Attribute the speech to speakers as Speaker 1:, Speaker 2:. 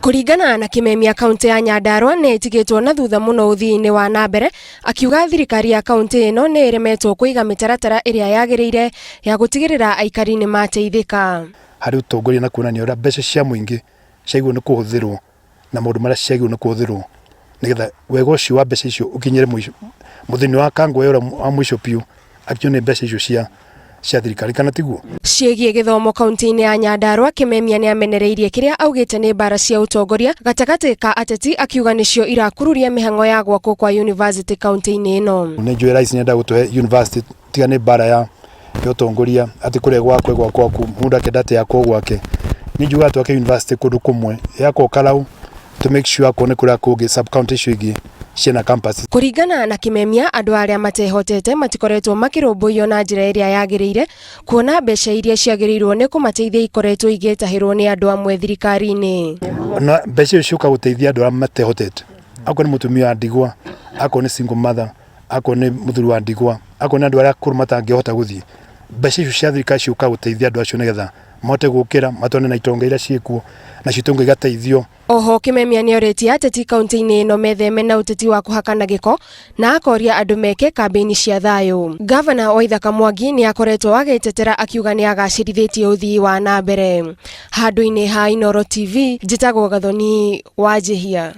Speaker 1: Kũringana na Kimemia, kaunti ya Nyandarua nĩ ĩtigĩtwo na thutha mũno ũthii-inĩ wa na mbere, akiuga thirikari ya kaunti ĩno nĩ ĩremetwo kũiga mĩtaratara ĩrĩa yagĩrĩire ya gũtigĩrĩra aikari nĩ mateithĩka.
Speaker 2: Harĩ ũtongoria na kuonania ũrĩa mbeca cia mũingĩ ciagĩrĩirwo nĩ kũhũthĩrwo na maũndũ marĩa ciagĩrĩirwo nĩ kũhũthĩrwo, nĩgetha wega ũcio wa mbeca icio ũkinyĩre mũthĩni wa kangũya ũrĩa wa mũico biũ, akinywo nĩ mbeca icio cia thirikari, kana tiguo?
Speaker 1: Ciĩgiĩ gĩthomo kaunti-inĩ ya Nyandarua, Kimemia nĩ amenereirie kĩrĩa augĩte nĩ mbara cia ũtongoria gatagatĩ ka ateti, akiuga nĩcio irakururia mĩhang'o ya gwakwo kwa university kaunti-inĩ ĩno.
Speaker 2: Nĩ njũĩ rais nĩenda gũtũhe university, tiga nĩ mbara ya ũtongoria atĩ kũrĩa gwakwe gwa gwaku mũndũ akenda atĩ yakwo gwake. Nĩ njugaga twake university kũndũ kũmwe, yakwo Karau, to make sure akorwo nĩ kũrĩa kũngĩ sub county icio ingĩ ciĩna campus.
Speaker 1: Kũringana na Kimemia, andũ arĩa matehotete matikoretwo makĩrũmbũiyo na njĩra ĩrĩa yagĩrĩire, kuona mbeca iria ciagĩrĩirwo nĩ kũmateithia ikoretwo igĩtahĩrwo nĩ andũ amwe thirikari-inĩ.
Speaker 2: Na mbeca icio ciũka gũteithia andũ arĩa matehotete, akorwo nĩ mũtumia wa ndigwa, akorwo nĩ single mother, akorwo nĩ mũthuri wa ndigwa, akorwo nĩ andũ arĩa akũrũ matangĩhota gũthiĩ. Mbeca icio cia thirikari ciũka gũteithia andũ acio nĩgetha mahote gũkĩra matone na itonga iria ciĩkuo, nacio itonga igateithio.
Speaker 1: Oho Kimemia nĩorĩtie ateti kaunti-inĩ ĩno metheme na ũteti wa kũhakana gĩko na akoria andũ meke kambĩini cia thayũ. Gavana Waithaka Mwangi nĩ akoretwo agĩtetera akiuga nĩ agacĩrithĩtie ũthii wa na mbere. Handũ-inĩ ha Inooro TV, njĩtagwo Gathoni Wanjĩhia.